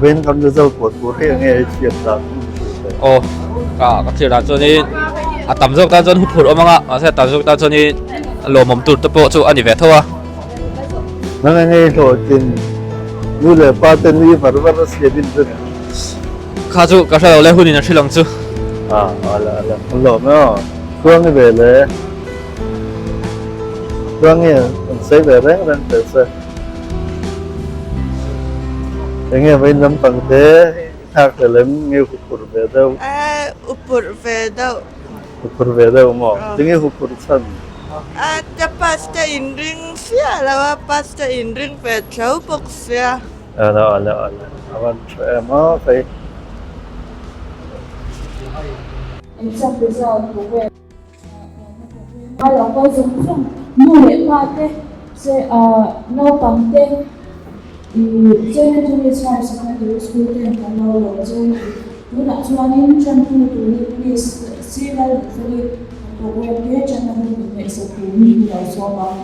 Vawiin kan result pawh tur hi enge i thlir dan min hrilh ve? Aw, ka ka thlir dan chuanin a tam zawk tan chuan huphurh awm anga, mahse a tam zawk tan chuanin lawmawm tur te pawh chu a ni ve tho a. Nang enge i hlawhtlin nu leh pa te nui var var a siam in ring em? Kha chu ka hre lo le, hunin a hrilh ang chu. A, ala ala, a lawm e aw, Tluangi ve le. Tluangi an sawi ve reng reng teh se. Enge vawiin lampang te i thlak hlel em nge huphurh ve deuh? Eh, huphurh ve deuh. Huphurh ve deuh maw? Tinge huphurh chhan? A ka pass te inring sia lo a, pass te inring ve tho bawk sia. Ala ala ala, a van tha em a kei. Exam result program a lo kal zawng zawng nu leh pa te che naupang te ih St Anthony's Higher Secondary School ten kan lo lawm che u tunah chuanin tantu turin Miss C Lalnunfeli program te tanna hun min ngaihsak turin min lo sawm ang.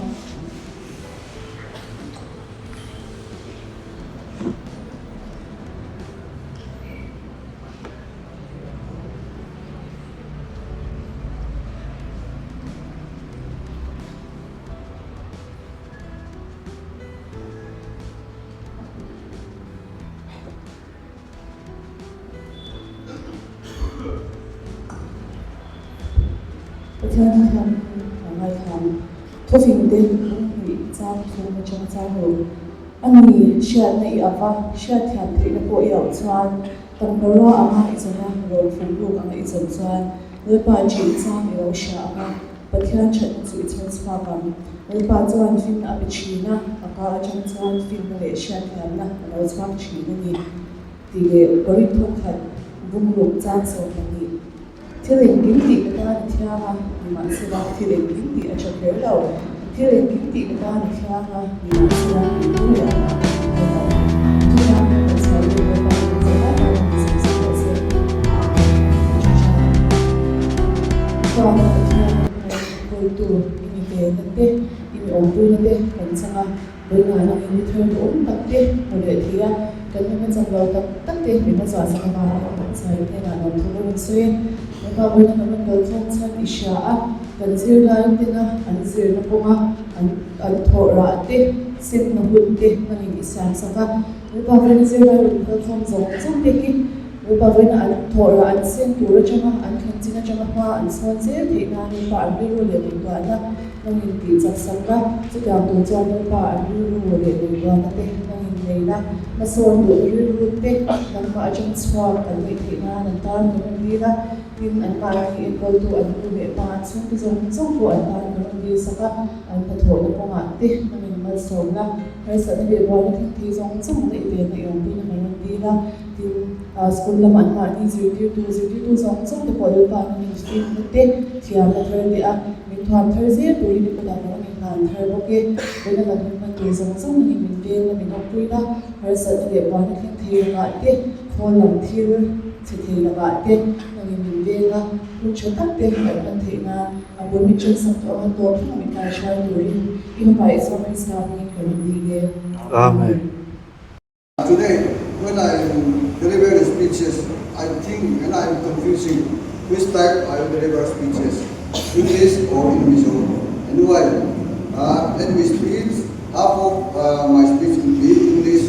Pathian hian a ngaithla ang. Thawfing te hnih chang thum atanga chang lo. A ni, hriatna i ava, hriatthiam theihna pawh i auh chuan Tangkarua anga i chana rawn fum ruk anga i chan chuan Lalpa ṭih chang i lo hria ang a, Pathian ṭhatna chu i chhar chhuak ang. Lalpa chuan finna a pe ṭhin a, a ka aṭang chuan finna leh hriatthiamna a lo chhuak ṭhin a ni, tih leh Korinth thawkhat bungruk chang 12. Thil engkim tih ka tan a thiang a, nimahsela thil engkim tih a ṭha kher lo. Thil engkim tih ka tan a thiang a, nimahsela engkim leh a tan a ṭha kher lo. Chutiang kan chhiar lut bawk a, kan zah lai lai kan zir sak loh se. Ṭha ṭha. Chuan Pathian kawltu i mi venna te, i mi awmpuina te kan chang a. Vawiinah nang in mi thar duhawm tak te hmu leh thei a, kan nunna chak lo tak tak te min la chhuah sak avangin a awm chhai hnenah nuam thu ka rawn sawi e. Nangmah vawiina kan rawn kal khawm chhan i hria a, kan zirlai tena an zirna kawnga an an thawh rah te, semna hun te nangin i siam sak a. Lalpa vawiina zirlai rawn kal khawm zawng zawng te hi Lalpa vawiina an thawh rah an sem tur atanga an thlen chin atanga hma an sawn zel theih nan Lalpa an rilru leh ngaihtuahna Nang in tih chak sak la, chutiang tur chuan Lalpa an rilru leh ngaihtuahna te nang in nei la, hmasawn duhna rilru te nangmah atang chhuak an neih theih nan an tan ka rawn dil a, tin anmahni enkawltu an nu leh pa an chhungte zawng zawng pawh an tan ka rawn dil sak a, an hnathawhna kawngah te nang in malsawm la, harsatna leh buaina thleng thei zawng zawng na i venna i awmpuina ka rawn dil a, tin school lama anmahni zirtirtu zirtirtu zawng zawng te pawh Lalpa nang in finna te thiamna thar te a. Min thuam thar zel turin i kutah ka rawn inhlan thar bawk e. Vawiina kan hun hman tur zawng zawng nangin min veng a, min awmpui na, harsatna leh buaina thleng thei lakah te, khawl lam thil chhe thei lakah te nangin min veng a, hun tha tak te kan hman theih nan a bul min ṭhensak tawh anga tawp thleng a min kaihruai turin i fapa Isua Krista hmingin ka rawn dil e. Amen. Today, when I deliver the speeches, I think and I'm confusing which type I will deliver speeches, English or in Mizo. Anyway, let me speech, half of my speech will be English.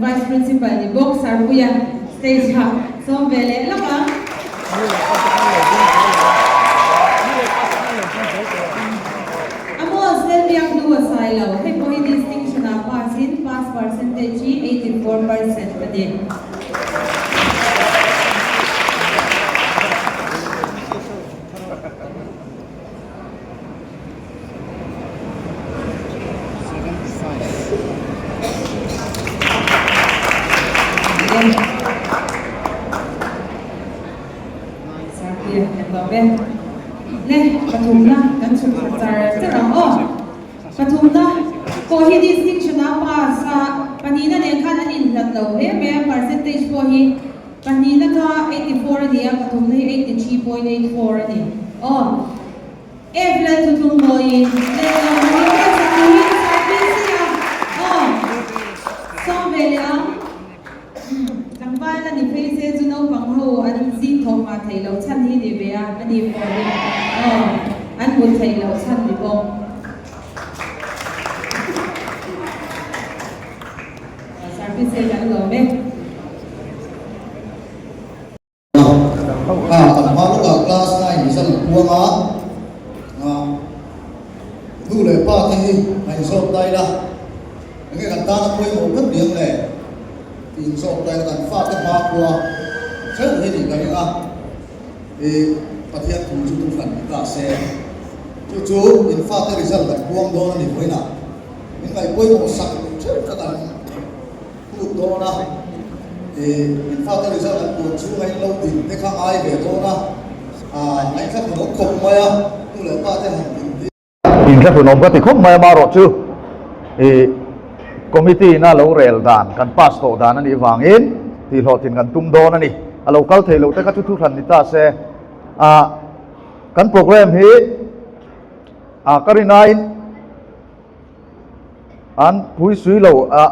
Vice Principal ni bawk Sarpuia stage ah sawm ve leh lawk ang. Amos Lalbiaknu a sai lo, hei pawh hi distinction ah pass in pass percentage hi 84% a ni. Le pathumna kan chhuk thla char char ang aw. Pathumna pawh hi distinction a pass a, pahnihna nen khan an inhlat lo hle mai a, percentage pawh hi pahnihna kha 84 a ni a, pathumna hi 83.84 a ni aw. F lal thuthlung mawiin lehlam hi pawisa turin service a aw sawm ve leh ang. Tlangval a ni phei se chu naupang ho an zing thawk mah theih loh chhan hi ni ve a, a ni pawh hi aw an mut theih loh chhan ni bawk. Service hi kan lawm e. A kan hma lawkah class 9 result a puang a, nu leh pa te hi ngaihzawm ta ila, enge kan tana pawimawh ber niang le tih inzawm ta ila kan fate hma khua theuh hi nih ka ring a, i Pathian thu chu thuhran ni ta se, chu chu in fate result kan puang dawn a ni vawiinah min ngaihpawimawh sak theuh kha kan Phut dawn a, i in fate result an puan chhunga in lo din te kha ngai ve dawn a, ah ngaihthla thunawm khawp mai a, nu leh pa te han din hi. Inthla thunawm ka ti khawp mai a, marawh chu i committee in a lo rel dan kan pass tawh dan a nih vangin tihhlawhtlin kan tum dawn a ni. A lo kal thei loh te kha chu thuhran ni ta se, ah kan programme hi ah ka rinaiin An pui sui lo a,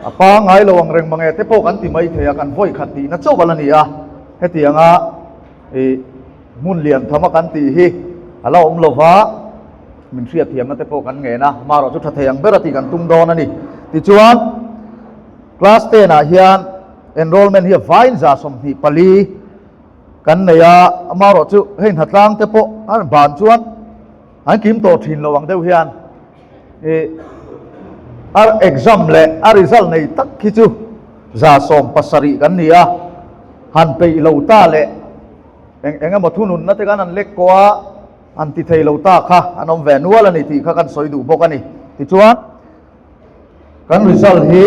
a pangngai lo ang reng mange te pawh kan ti mai thei a, kan vawi khat tihna chauh a la ni a, hetianga ih hmun lian tham a kan tih hi a la awm lo va, min hriatthiamna te pawh kan ngen a, amaherawhchu tha thei ang ber a tih kan tum dawn a ni. Tichuan class 10 ah hian enrollment hi a vain 24 kan nei a, amaherawhchu hei hnatlang te pawh a ban chuan An kim tawh thin lo ang deuh hian i a exam leh a result nei tak hi chu 70 kan ni a, han peih lo ta leh eng eng emaw thununna te khan an lek kawh a, an ti thei lo ta kha an awm ve nual a ni tih kha kan sawi duh bawk a ni. Tichuan kan result hi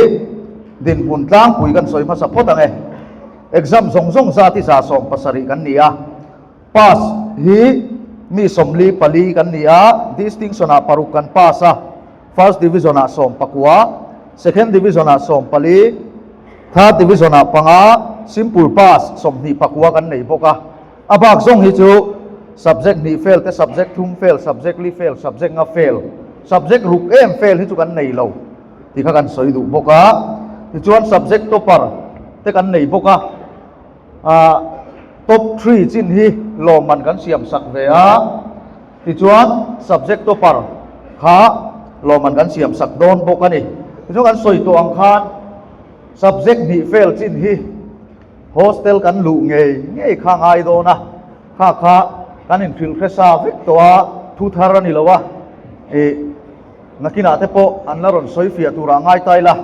dinhmun tlangpui kan sawi hmasa phawt ang e. Exam zawng zawng zat hi 70 kan ni a. Pass hi mi 44 kan ni a, distinction ah paruk kan pass a, first division ah 19, second division ah 14, third division ah panga, simple pass 29 kan nei bawk a. A bak zawng hi chu subject hnih fail te, subject thum fail, subject li fail, subject nga fail, subject ruk em fail hi chu kan nei lo tih kha kan sawi duh bawk a. Tichuan subject topper te kan nei bawk a. Ah top three chin hi lawmman kan siam sak ve a, tichuan subject topper kha lawmman kan siam sak dawn bawk a ni. Tichuan kan sawi tawh ang khan subject hnih fail chin hi hostel kan luh ngei ngei kha ngai dawn a, kha kha kan inhrilh hre sa vek tawh a, thu thar a ni lo a, ih nakinah te pawh an la rawn sawi fiah turah ngai ta ila.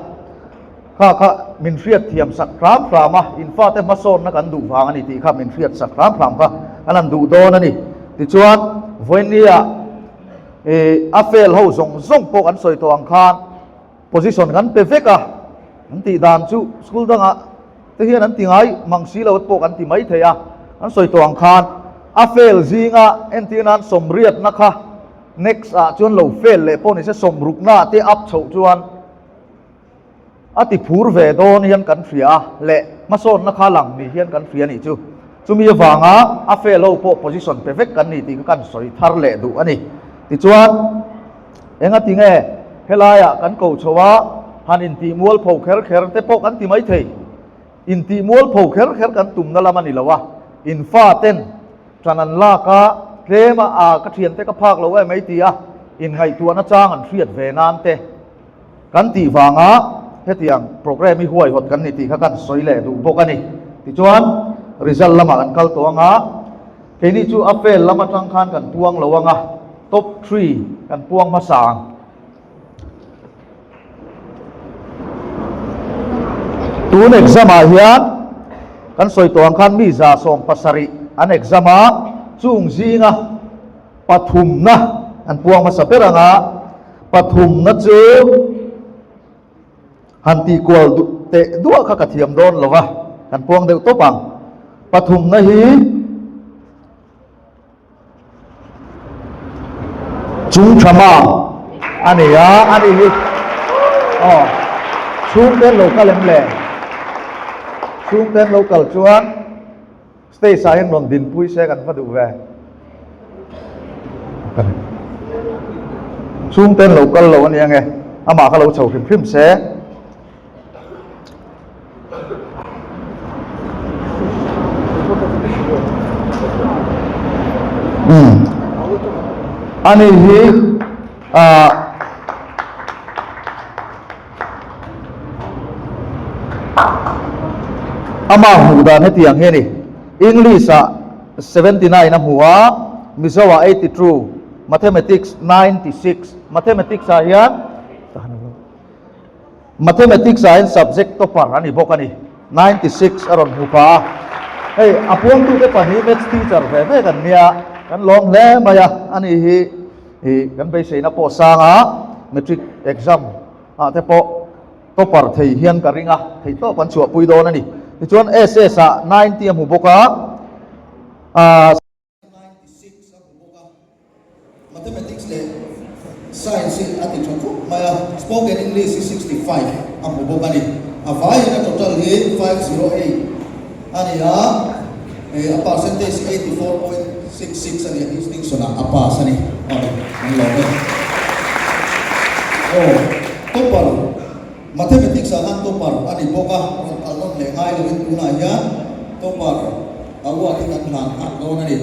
Kha kha min hriat thiam sak hram hram a, in fate hmasawnna kan duh vang a ni tih kha min hriat sak hram hram kha an han duh dawn a ni. Tichuan, Vawinia ih a fail ho zawng zawng pawh kan sawi tawh ang khan position kan pe vek a, an tih dan chu school dangah te hian an ti ngai mang si lo pawh kan ti mai thei a, an sawi tawh ang khan a fail zinga entir nan sawmriatna kha next ah chuan lo fail leh pawh nise sawmrukna te up chhoh chuan A ti phur ve dawn hian kan hria a, leh hmasawnna kha lang ni hian kan hria nih chu. Chumi avanga a fellow pawh position pe vek kan ni tih kha kan sawi thar leh duh a ni. Tichuan, engati nge helaiah kan ko chho a, han intih mualpho kher kher te pawh kan ti mai thei. Intih mualpho kher kher kan tumna lam a ni lo a, in faten ṭan an lak a, tlem a, a ka ṭhiante ka phak lo em ei ti a, inngaihtuahna chang an hriat ve nan te. Kan tih vanga hetiang programme hi huaihawt kan ni tih kha kan sawi leh duh bawk a ni. Tichuan, Result lamah kan kal tawh ang a, keini chu a fail lam atang khan kan puang lo ang a, top three kan puang hmasa ang. Tun exam ah hian kan sawi tawh ang khan mi 170 an exam a, chung zinga pathumna an puang hmasa ber ang a, pathumna chu han tih kual teh duah kha ka thiam dawn lo va, kan puang deuh tawp ang. Pathumna hi. Chung tha ma a ni a, a ni hi aw chhungte an lo kal em le? Chhungte an lo kal chuan stage ah hian rawn dinpui se kan va duh ve. Chhungte an lo kal lo a ni ange, amah kha lo chho hrim hrim se. Ani hi ah ama hmuh dan hetiang hi a ni. English ah 79 a hmu a, Mizo ah 82, Mathematics 96. Mathematics ah hian Mathematics ah hian subject topper a ni bawk a ni. 96 a rawn hmu pah a. Hei a puangtute pahnih maths teacher ve ve kan nia, kan lawm hle mai a. Ani hi ih kan beiseina pawh sang a, matric exam ah te pawh topper thei hian ka ring a, theihtawp an chhuahpui dawn a ni. Tichuan SS ah 90 a hmu bawk a, ah. 96 a hmu bawk a, Mathematics leh Science hi a ti tha khawp mai a, Spoken English hi 65 a hmu bawk a ni. A vaiin a total hi 508 a ni a, a percentage hi 84.66 a ni a, distinction ah a pass a ni. Aw, an lawm e. Aw, topper, Mathematics ah khan topper a ni bawk a, rawn kal nawn leh ngai loin tunah hian topper award hi kan hlan nghal dawn a ni.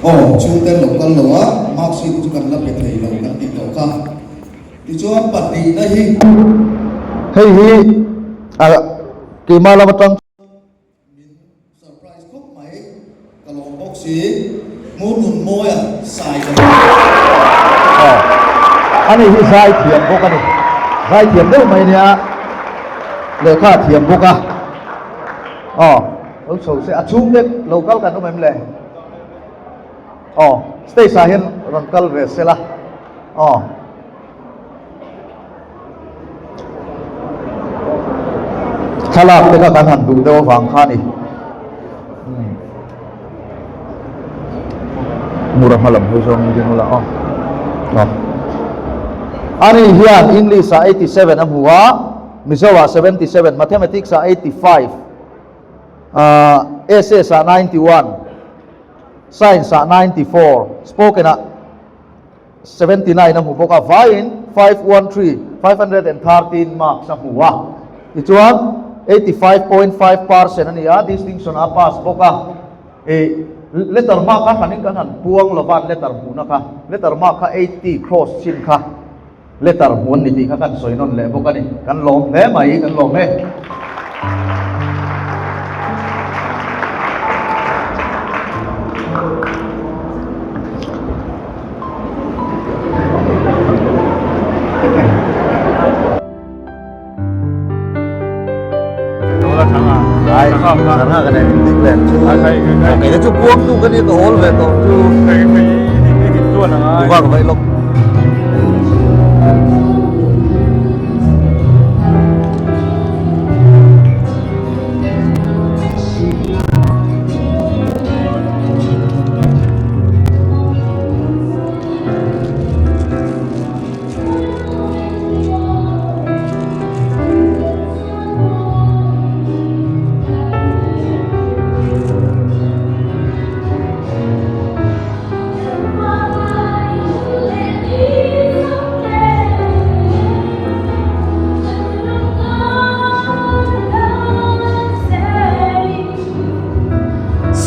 Aw, chhungte an lo kal lo a, mark sheet chu kan la pe thei lo kan tih tawh kha. Tichuan pahnihna hi. Hei hi a keimah lam atang. Min surprise khawp mai, ka lawm bawk si, Hmurnun Mawia sai ka hmu. Aw, ani hi zai thiam bawk a ni, zai thiam deuh mai nia, lehkha a thiam bawk a, aw, lo chho se, a chhung te lo kal kan awm em le? Aw, stage ah hian rawn kal ve se la, aw. Thlalak te kha kan han duh deuh avang kha a ni. Mura hma lam hawi zawng in ding ula aw. Aw. Ani hian English ah 87 a hmu a, Mizo ah 77, Mathematics ah 85, SS ah 91, Science ah 94, Spoken ah 79 a hmu bawk a, vaiin 513, 513 marks a hmu a. Tichuan 85.5 percent a ni a, distinction a pass bawk a. Ih letter mark kha hranin kan han puang lo va, letter hmuhna kha, letter mark kha 80 cross chin kha letter hmu an ni tih kha kan sawi nawn leh bawk a ni. Kan lawm hle mai, kan lawm e. Ai, sangha kan ei dik le. Kei te chu puang tu ka ni ka awl ve tawh chu. Kuva ka vai lawk.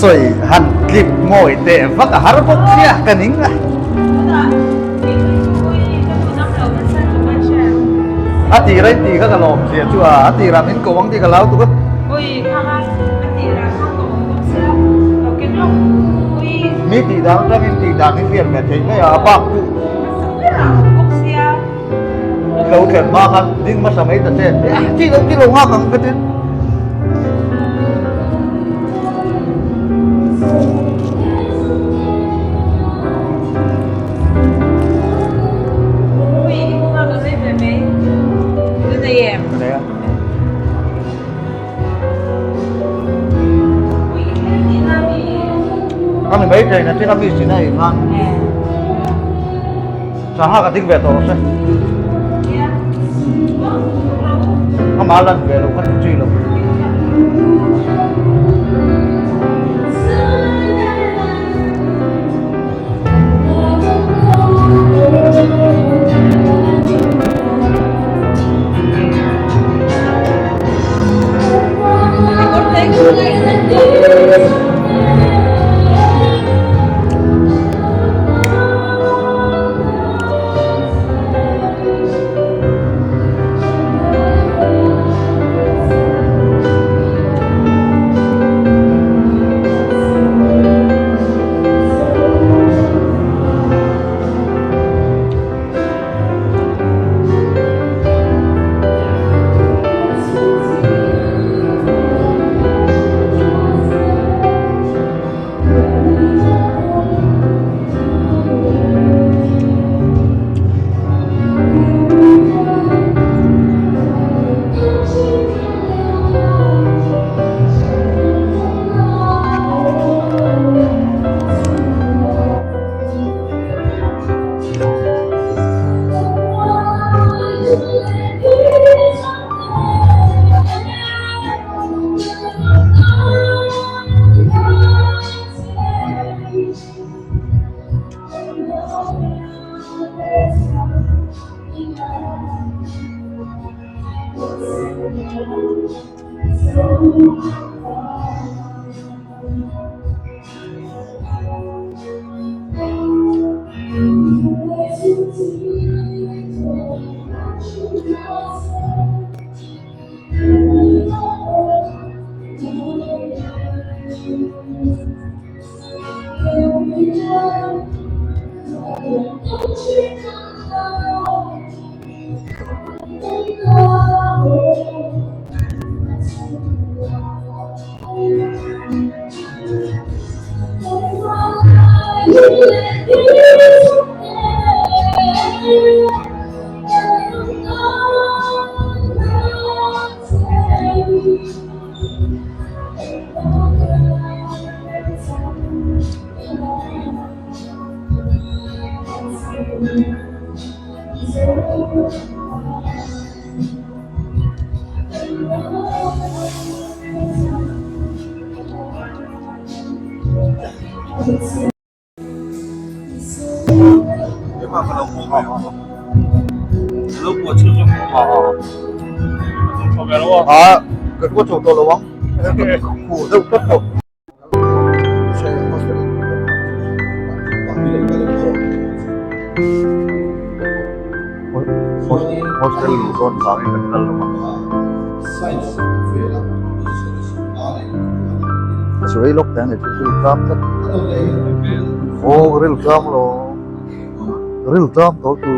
Thusawi han tlip ngawi teh vak a har bawk sia ka ning a. A tir a inti kha ka lawm zia chu a, a tirah min ko ang tih ka lau tuk a. Mi tih dan atangin tih dan hi hriat ve theih mai a, a bak chu. Lo thlen hma khan ding hmasa mai ta che ti lo ti lo nghak ang ka tin. Kami mai thei na tin a mi sin a in khan. Sangha ka ding ve tawh rawh se. Amah lan ve lo kha chu chi lo. Hostel luh dawn vangin kan kal lo a. Sawi lawk teh a ni chu ril tlam tlat. Aw ril tlam lo. Ril tlam tawh tu.